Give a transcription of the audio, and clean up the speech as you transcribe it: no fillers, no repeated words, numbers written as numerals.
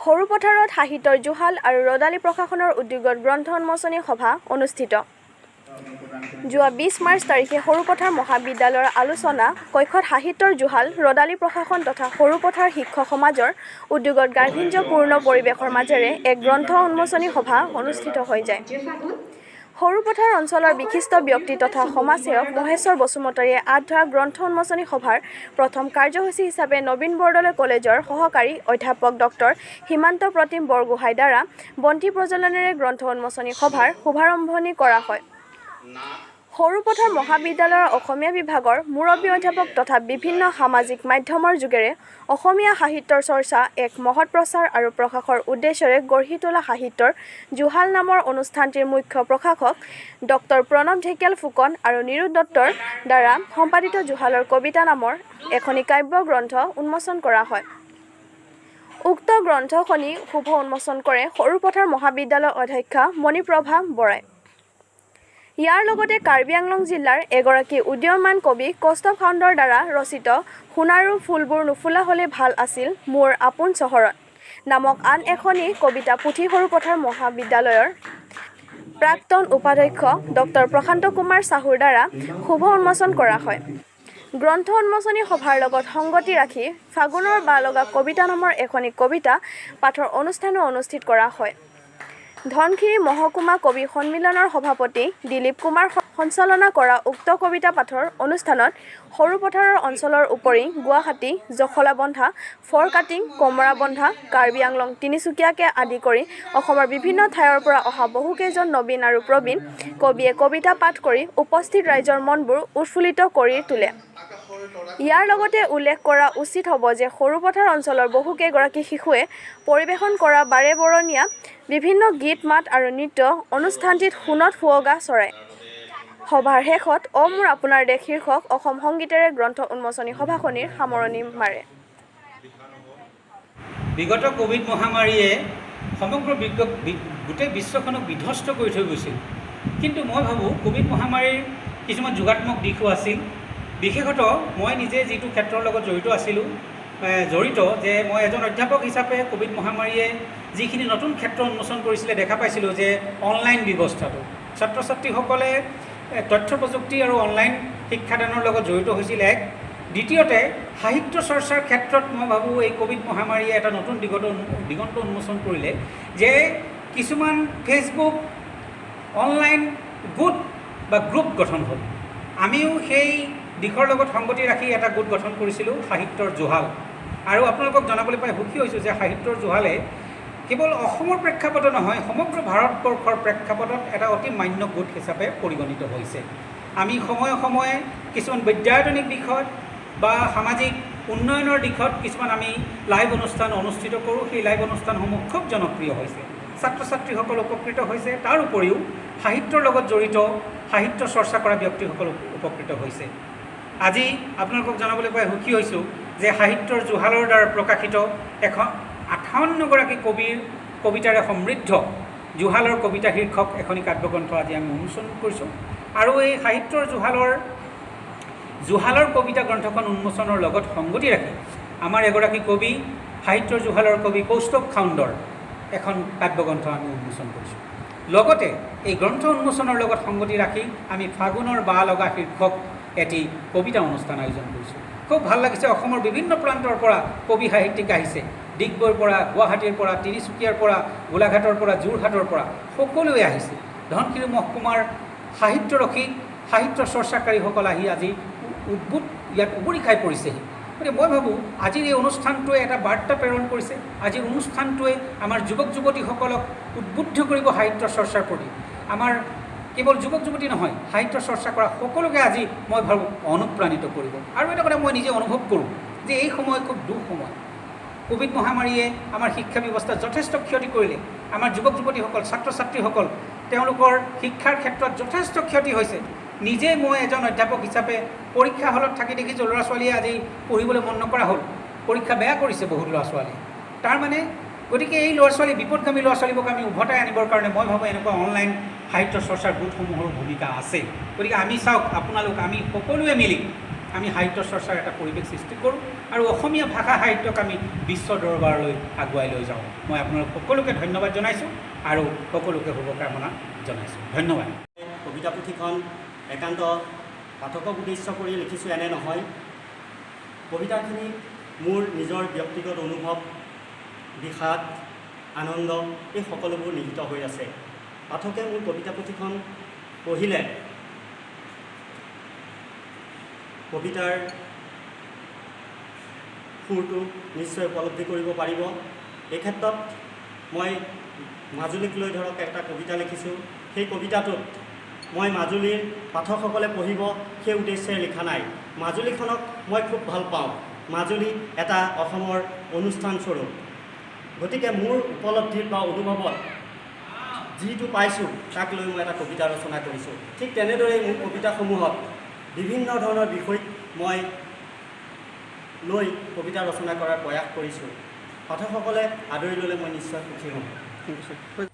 সৰুপথাৰত সাহিত্যৰ জুহাল আৰু ৰ'দালি প্ৰকাশনৰ উদ্যোগত গ্ৰন্থ উন্মোচনী সভা অনুষ্ঠিত। যোৱা 20 মাৰ্চ তাৰিখে সৰুপথাৰ মহাবিদ্যালয়ৰ আলোচনা কক্ষত সাহিত্যৰ জুহাল, ৰ'দালি প্ৰকাশন তথা সৰুপথাৰ শিক্ষক সমাজৰ উদ্যোগত গাম্ভীৰ্যপূৰ্ণ পৰিৱেশৰ মাজেৰে এক গ্ৰন্থ উন্মোচনী সভা অনুষ্ঠিত হৈ যায়। সৰুপথাৰ অঞ্চলৰ বিশিষ্ট ব্যক্তি তথা সমাজসেৱক মহেশ্বৰ বসুমতাৰীয়ে আঁত ধৰা গ্ৰন্থ উন্মোচনী সভাৰ প্ৰথম কাৰ্যসূচী হিচাপে নবীন বৰদলৈ কলেজৰ সহকাৰী অধ্যাপক ডক্টৰ সীমান্ত প্ৰতিম বৰগোহাঁইৰ দ্বাৰা বন্তি প্ৰজ্বলনেৰে গ্ৰন্থ উন্মোচনী সভাৰ শুভাৰম্ভণি কৰা হয়। সৰুপথাৰ মহাবিদ্যালয়ৰ অসমীয়া বিভাগৰ মুৰব্বী অধ্যাপক তথা বিভিন্ন সামাজিক মাধ্যমৰ যোগেৰে অসমীয়া সাহিত্যৰ চৰ্চা এক মহৎ প্ৰচাৰ আৰু প্ৰকাশৰ উদ্দেশ্যৰে গঢ়ি তোলা সাহিত্যৰ জুহাল নামৰ অনুষ্ঠানটিৰ মুখ্য প্ৰকাশক ডক্টৰ প্ৰণৱ ঢেকিয়াল ফুকন আৰু নিৰোদ দত্তৰ দ্বাৰা সম্পাদিত জুহালৰ কবিতা নামৰ এখনি কাব্যগ্ৰন্থ উন্মোচন কৰা হয়। উক্ত গ্ৰন্থখনি শুভ উন্মোচন কৰে সৰুপথাৰ মহাবিদ্যালয়ৰ অধ্যক্ষা মণিপ্ৰভা বৰাই। ইয়াৰ লগতে কাৰ্বি আংলং জিলাৰ এগৰাকী উদীয়মান কবি কৌস্তভ খাউণ্ডৰ দ্বাৰা ৰচিত সোণাৰুৰ ফুলবোৰ নুফুলা হ'লেই ভাল আছিল মোৰ আপোন চহৰত নামক আন এখনি কবিতা পুথি সৰুপথাৰ মহাবিদ্যালয়ৰ প্ৰাক্তন উপাধ্যক্ষ ডক্টৰ প্ৰশান্ত কুমাৰ চাহুৰ দ্বাৰা শুভ উন্মোচন কৰা হয়। গ্ৰন্থ উন্মোচনী সভাৰ লগত সংগতি ৰাখি ফাগুনৰ বা লগা কবিতা নামৰ এখনি কবিতা পাঠৰ অনুষ্ঠানো অনুষ্ঠিত কৰা হয়। ধনশিৰি মহকুমা কবি সন্মিলনৰ সভাপতি দিলীপ কুমাৰ সঞ্চালনা কৰা উক্ত কবিতা পাঠৰ অনুষ্ঠানত সৰুপথাৰৰ অঞ্চলৰ উপৰি গুৱাহাটী, জখলাবন্ধা, ফৰকাটিং, কমৰাবন্ধা, কাৰ্বি আংলং, তিনিচুকীয়াকে আদি কৰি অসমৰ বিভিন্ন ঠাইৰ পৰা অহা বহুকেইজন নবীন আৰু প্ৰবীণ কবিয়ে কবিতা পাঠ কৰি উপস্থিত ৰাইজৰ মনবোৰ উৎফুল্লিত কৰি তোলে। ইয়াৰ লগতে উল্লেখ কৰা উচিত হ'ব যে সৰুপথাৰ অঞ্চলৰ বহুকেইগৰাকী শিশুৱে পৰিৱেশন কৰা বাৰেবৰণীয়া বিভিন্ন গীত মাত আৰু নৃত্য অনুষ্ঠানটিত সোণত সুৱগা চৰায়। সভাৰ শেষত অ মোৰ আপোনাৰ দেশ শীৰ্ষক অসম সংগীতেৰে গ্ৰন্থ উন্মোচনী সভাখনিৰ সামৰণি মাৰে। বিগত ক'ভিড মহামাৰীয়ে সমগ্ৰ গোটেই বিশ্বখনক বিধ্বস্ত কৰি থৈ গৈছিল। কিন্তু মই ভাবোঁ, ক'ভিড মহামাৰীৰ কিছুমান যোগাত্মক দিশো আছিল। বিশেষতঃ মই নিজে যিটো ক্ষেত্ৰৰ লগত জড়িত আছিলোঁ, জড়িত যে মই এজন অধ্যাপক হিচাপে ক'ভিড মহামাৰীয়ে যিখিনি নতুন ক্ষেত্ৰ উন্মোচন কৰিছিলে, দেখা পাইছিলোঁ যে অনলাইন ব্যৱস্থাটো ছাত্ৰ ছাত্ৰীসকলে তথ্য প্ৰযুক্তি আৰু অনলাইন শিক্ষাদানৰ লগত জড়িত হৈছিল এক। দ্বিতীয়তে, সাহিত্য চৰ্চাৰ ক্ষেত্ৰত মই ভাবোঁ এই ক'ভিড মহামাৰীয়ে এটা নতুন দিগন্ত উন্মোচন কৰিলে যে কিছুমান ফেচবুক অনলাইন গোট বা গ্ৰুপ গঠন হ'ল। আমিও সেই দিশৰ লগত সংগতি ৰাখি এটা গোট গঠন কৰিছিলোঁ, সাহিত্যৰ জুহাল। আৰু আপোনালোকক জনাবলৈ পাই সুখী হৈছোঁ যে সাহিত্যৰ জুহালে কেৱল অসমৰ প্ৰেক্ষাপটত নহয়, সমগ্ৰ ভাৰতবৰ্ষৰ প্ৰেক্ষাপটত এটা অতি মান্য গোট হিচাপে পৰিগণিত হৈছে। আমি সময়ে সময়ে কিছুমান বিদ্যায়তনিক দিশত বা সামাজিক উন্নয়নৰ দিশত কিছুমান আমি লাইভ অনুষ্ঠান অনুষ্ঠিত কৰোঁ। সেই লাইভ অনুষ্ঠানসমূহ খুব জনপ্ৰিয় হৈছে, ছাত্ৰ ছাত্ৰীসকল উপকৃত হৈছে, তাৰ উপৰিও সাহিত্যৰ লগত জড়িত, সাহিত্য চৰ্চা কৰা ব্যক্তিসকল উপকৃত হৈছে। আজি আপোনালোকক জনাবলৈ পাই সুখী হৈছোঁ যে সাহিত্যৰ জুহালৰ দ্বাৰা প্ৰকাশিত এখন 58গৰাকী কবিৰ কবিতাৰে সমৃদ্ধ জুহালৰ কবিতা শীৰ্ষক এখনি কাব্যগ্ৰন্থ আজি আমি উন্মোচন কৰিছোঁ। আৰু এই সাহিত্যৰ জুহালৰ কবিতা গ্ৰন্থখন উন্মোচনৰ লগত সংগতি ৰাখি আমাৰ এগৰাকী কবি, সাহিত্যৰ জুহালৰ কবি কৌস্তভ খাউণ্ডৰ এখন কাব্যগ্ৰন্থ আমি উন্মোচন কৰিছোঁ। লগতে এই গ্ৰন্থ উন্মোচনৰ লগত সংগতি ৰাখি আমি ফাগুনৰ বা লগা শীৰ্ষক এটি কবিতা অনুষ্ঠান আয়োজন কৰিছোঁ। খুব ভাল লাগিছে। অসমৰ বিভিন্ন প্ৰান্তৰ পৰা কবি সাহিত্যিক আহিছে। ডিগবৈৰ পৰা, গুৱাহাটীৰ পৰা, তিনিচুকীয়াৰ পৰা, গোলাঘাটৰ পৰা, যোৰহাটৰ পৰা সকলোৱে আহিছে। ধনশিৰি মহকুমাৰ সাহিত্যৰসী, সাহিত্য চৰ্চাকাৰীসকল আহি আজি উদ্ভুত ইয়াত উবুৰি খাই পৰিছেহি। গতিকে মই ভাবোঁ, আজিৰ এই অনুষ্ঠানটোৱে এটা বাৰ্তা প্ৰেৰণ কৰিছে। আজিৰ অনুষ্ঠানটোৱে আমাৰ যুৱক যুৱতীসকলক উদ্বুদ্ধ কৰিব সাহিত্য চৰ্চাৰ প্ৰতি। আমাৰ কেৱল যুৱক যুৱতী নহয়, সাহিত্য চৰ্চা কৰা সকলোকে আজি মই ভাবোঁ অনুপ্ৰাণিত কৰিব। আৰু এটা কথা মই নিজে অনুভৱ কৰোঁ যে এই সময় খুব দুঃ সময়। ক'ভিড মহামাৰীয়ে আমাৰ শিক্ষা ব্যৱস্থাত যথেষ্ট ক্ষতি কৰিলে। আমাৰ যুৱক যুৱতীসকল, ছাত্ৰ ছাত্ৰীসকল, তেওঁলোকৰ শিক্ষাৰ ক্ষেত্ৰত যথেষ্ট ক্ষতি হৈছে। নিজে মই এজন অধ্যাপক হিচাপে পৰীক্ষা হলত থাকি দেখিছোঁ, ল'ৰা ছোৱালীয়ে আজি পঢ়িবলৈ মন নকৰা হ'ল, পৰীক্ষা বেয়া কৰিছে বহুত ল'ৰা ছোৱালীয়ে। তাৰমানে গতিকে এই ল'ৰা ছোৱালী, বিপদগামী ল'ৰা ছোৱালীবোৰক আমি উভতাই আনিবৰ কাৰণে মই ভাবোঁ এনেকুৱা অনলাইন সাহিত্য চৰ্চাৰ গোটসমূহৰো ভূমিকা আছে। গতিকে আমি চাওক, আপোনালোক আমি সকলোৱে মিলি আমি সাহিত্য চৰ্চাৰ এটা পৰিৱেশ সৃষ্টি কৰোঁ আৰু অসমীয়া ভাষা সাহিত্যক আমি বিশ্ব দৰবাৰলৈ আগুৱাই লৈ যাওঁ। মই আপোনালোক সকলোকে ধন্যবাদ জনাইছোঁ আৰু সকলোকে শুভকামনা জনাইছোঁ। ধন্যবাদ। কবিতা পুথিখন একান্ত পাঠকক উদ্দেশ্য কৰি লিখিছোঁ এনে নহয়। কবিতাখিনি মোৰ নিজৰ ব্যক্তিগত অনুভৱ, বিষাদ, আনন্দ এই সকলোবোৰ নিহিত হৈ আছে। পাঠকে মোৰ কবিতা পুথিখন পঢ়িলে কবিতাৰ সুৰটো নিশ্চয় উপলব্ধি কৰিব পাৰিব। এই ক্ষেত্ৰত মই মাজুলীক লৈ ধৰক এটা কবিতা লিখিছোঁ। সেই কবিতাটোত মই মাজুলীৰ পাঠকসকলে পঢ়িব সেই উদ্দেশ্যেৰে লিখা নাই। মাজুলীখনক মই খুব ভাল পাওঁ। মাজুলী এটা অসমৰ অনুষ্ঠানস্বৰূপ। গতিকে মোৰ উপলব্ধিত বা অনুভৱত যিটো পাইছোঁ তাক লৈ মই এটা কবিতা ৰচনা কৰিছোঁ। ঠিক তেনেদৰেই মোৰ কবিতাসমূহত বিভিন্ন ধৰণৰ বিষয়ক মই লৈ কবিতা ৰচনা কৰাৰ প্ৰয়াস কৰিছোঁ। পাঠকসকলে আদৰি ল'লে মই নিশ্চয় সুখী হ'ম। Thank you sir.